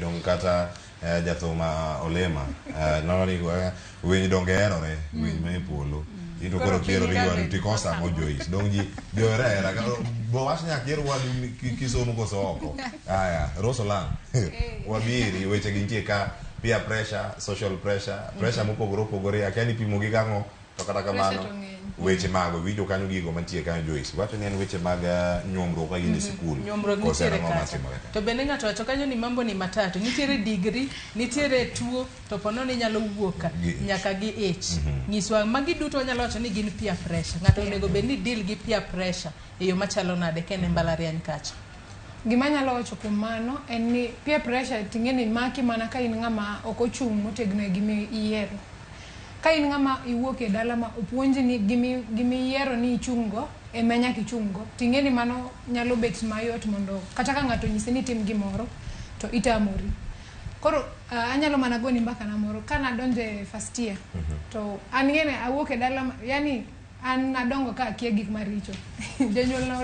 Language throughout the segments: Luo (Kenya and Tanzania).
Dong kata jathum Olema nono ni winy donge herore, winy ma e polo. In to koro Koro kierori piny gi ka wadu be tikoso ang'o Joyce? Dong ji johera hera. Bo wach ni akier wadu kisomo koso oko. Aya, Rose Olang. Wabiri weche gi nitie ka peer pressure, social pressure, pressure mopogore opogore. Akia ni pimo gi gang'o to kata kamano Pressure to ng'eny. weche mago winjo kanyo gigo mantie kanyo Joyce. Wacho ni en weche mag nyuomruok ka in e sikul. Nyuomruok Koso en nitiere ang'o kacha. matimore ka? To bende ng'ato wacho kanyo ni mambo ni matatu. Nitiere degree, nitiere tuo, to ponono inyalo wuok ka Gi ich. nyaka gi ich. Nyiswa magi duto wanyalo wacho ni gin peer pressure. Ng'ato onego bed ni deal gi peer pressure e yo machalo nade ka en e mbalariany kacha. Gima anyalo wacho kuom mano en ni peer pressure ting'e ni maki mana ka in ng'ama ok ochung' motegno e gima iyiero. Ka in ng'ama iwuok e dala ma opuonji ni gimi gimiyiero ni ichung' go ema nyaka ichung' go, ting'e ni mano nyalo bet mayot mondo kata ka ng'ato onyisi ni itim gimoro to itamori. Koro anyalo mana goni mbaka na moro, ka nadonjo e first year to an ing'e ni awuok e dala ma yani an nadongo ka akia gik maricho. Jonyuol na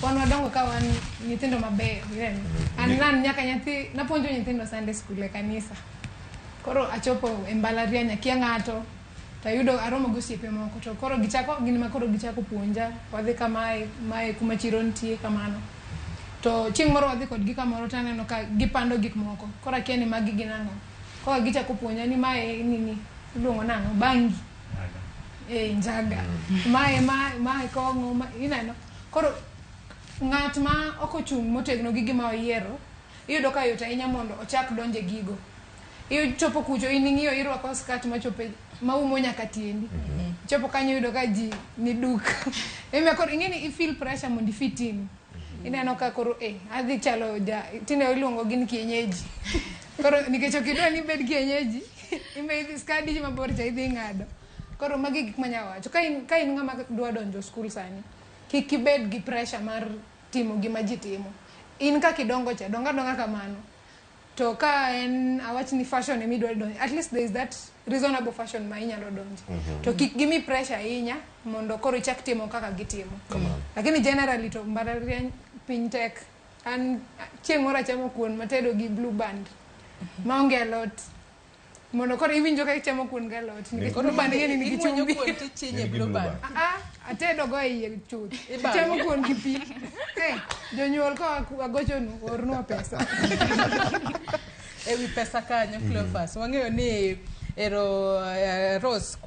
wan wadongo ka wan nyithindo mabeyo, ineno. An nan nyaka nyathi napuonjo nyithindo Sunday school e kanisa. Koro achopo e mbalariany akia ng'ato to ayudo aromo gi osiepe moko to koro gichako gin ma koro gichako puonja wadhi kamae mae kuma chiro nitie kamano. To chieng' moro wadhi kodgi kamoro to aneno ka gipando gik moko. Koro akia ni magi gin ang'o. Koro gichako puonja ni mae nini iluongo nang'o bangi. Eh, njaga. Mae mae mae kong'o ma, ineno. Koro ng'at ma ok ochung' motegno gi gima oyiero iyudo ka yot ahinya mondo ochak donje gigo. Ichopo kucho in ing'iyo irwako skat machopo maumo nyaka tiendi. Ichopo kanyo iyudo ka ji ni duk. Ema koro ing'e ni i feel pressure mondo i fit in. Ineno ka koro eh adhi chalo ja tinde iluongo gi ni kienyeji. Koro nikech ok idwa ni ibed kienyeji, imbe idhi skadi mabor cha idhi ng'ado. Koro magi gik manya wacho. Ka in ka in ng'ama dwa donjo skul sani, kik ibed gi pressure mar timo gima ji timo. In kaka idongo cha, dong adonga kamano. To ka en awach ni fashion ema idwa donjo, at least there is that reasonable fashion ma inyalo donjo. To kik gimi pressure ahinya mondo koro ichak timo kaka gitimo. Lakini generally to mbalariany piny tek. An chieng' moro achamo kuon matedo gi blue band maonge alot. Mondo koro iwinjo ka ichamo kuon gi alot nikech blue band ing'e ni nigi Ing'wenyo chumbi. kuon tichinye Nigi blue blue band. band. Ah, atedo go e iye chuth. Ibango. Achamo kuon gi pi. Eh, jonyuol ka agochonu, ornwa pesa. E wi pesa kanyo, Cleophas, wang'eyo ni ero Rose